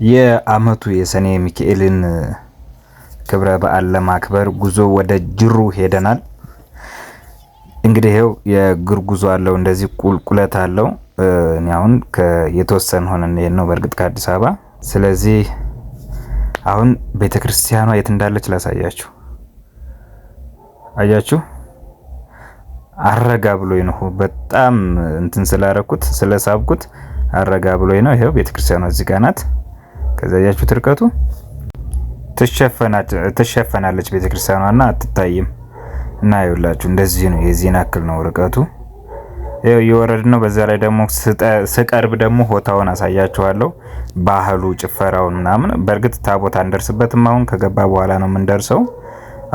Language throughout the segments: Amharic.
የአመቱ የሰኔ ሚካኤልን ክብረ በዓል ለማክበር ጉዞ ወደ ጅሩ ሄደናል። እንግዲህ ይኸው የእግር ጉዞ አለው፣ እንደዚህ ቁልቁለት አለው። እኔ አሁን የተወሰነ ሆነን ነው በእርግጥ ከአዲስ አበባ። ስለዚህ አሁን ቤተክርስቲያኗ የት እንዳለች ላሳያችሁ። አያችሁ፣ አረጋ ብሎኝ ነው፣ በጣም እንትን ስላረኩት ስለሳብኩት አረጋ ብሎኝ ነው። ይኸው ቤተክርስቲያኗ እዚህ ጋር ናት። ከዛ አያችሁት ርቀቱ ትሸፈናለች ቤተክርስቲያኗና አትታይም። እና ይኸውላችሁ እንደዚህ ነው፣ የዚህን ያክል ነው ርቀቱ። ይኸው እየወረድን ነው። በዛ ላይ ደግሞ ስቀርብ ደግሞ ሆታውን አሳያችኋለሁ፣ ባህሉ፣ ጭፈራውን ምናምን። በእርግጥ ታቦት አንደርስበትም፣ አሁን ከገባ በኋላ ነው የምንደርሰው።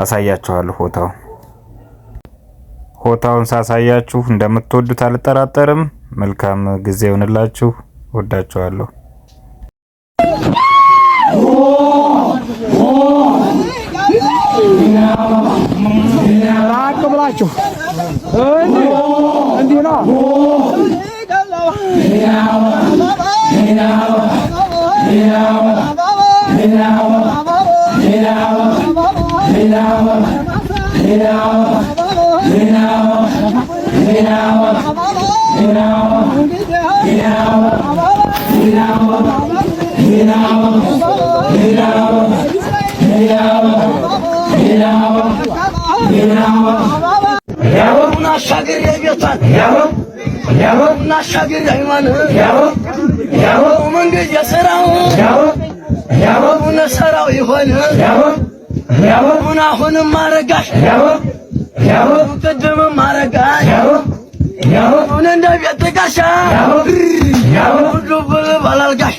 አሳያችኋለሁ ሆታውን። ሆታውን ሳሳያችሁ እንደምትወዱት አልጠራጠርም። መልካም ጊዜ ይሁንላችሁ። ወዳችኋለሁ። ራቅ ብላችሁ እንዲህ ነው። አሻገር የቤቷን አሻገር መንገድ የሰራው ሰራው ይሆን አሁንም አረጋሽ ቅድምም አረጋሽ እንደ ቤት ጋሻ ዱብ ባላልጋሽ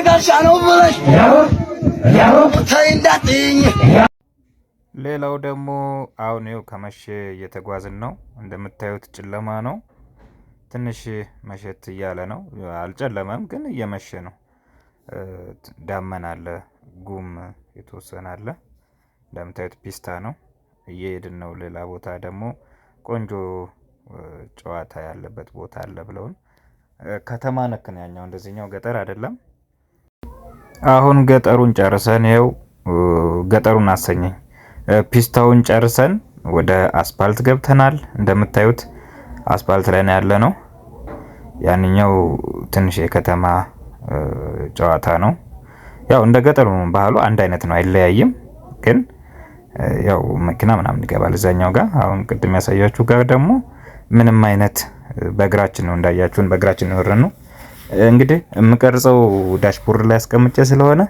ጋሻ ነው ብለሽ ተይ እንዳትይኝ። ሌላው ደግሞ አሁን ይኸው ከመሸ እየተጓዝን ነው። እንደምታዩት ጨለማ ነው። ትንሽ መሸት እያለ ነው። አልጨለመም ግን እየመሸ ነው። ዳመና አለ፣ ጉም የተወሰነ አለ። እንደምታዩት ፒስታ ነው። እየሄድን ነው። ሌላ ቦታ ደግሞ ቆንጆ ጨዋታ ያለበት ቦታ አለ ብለውን ከተማ ነክ ነው ያኛው፣ እንደዚህኛው ገጠር አይደለም። አሁን ገጠሩን ጨርሰን ይኸው ገጠሩን አሰኘኝ ፒስታውን ጨርሰን ወደ አስፓልት ገብተናል። እንደምታዩት አስፓልት ላይ ነው ያለ ነው። ያንኛው ትንሽ የከተማ ጨዋታ ነው። ያው እንደ ገጠሩ ባህሉ አንድ አይነት ነው፣ አይለያይም። ግን ያው መኪና ምናምን ይገባል እዛኛው ጋር። አሁን ቅድም ያሳያችሁ ጋር ደግሞ ምንም አይነት በእግራችን ነው እንዳያችሁን፣ በእግራችን ነው የወረድነው። እንግዲህ የምቀርጸው dashboard ላይ አስቀምጬ ስለሆነ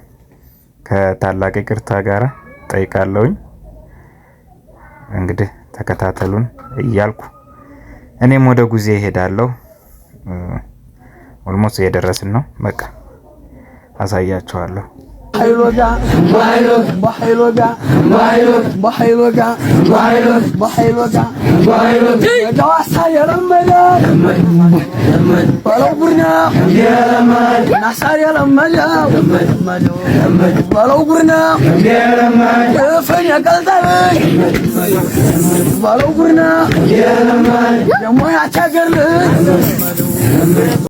ከታላቅ ይቅርታ ጋር ጠይቃለሁኝ። እንግዲህ ተከታተሉን እያልኩ እኔም ወደ ጉዜ እሄዳለሁ። Almost እየደረስን ነው። በቃ አሳያችኋለሁ። ደግሞ ያቻገር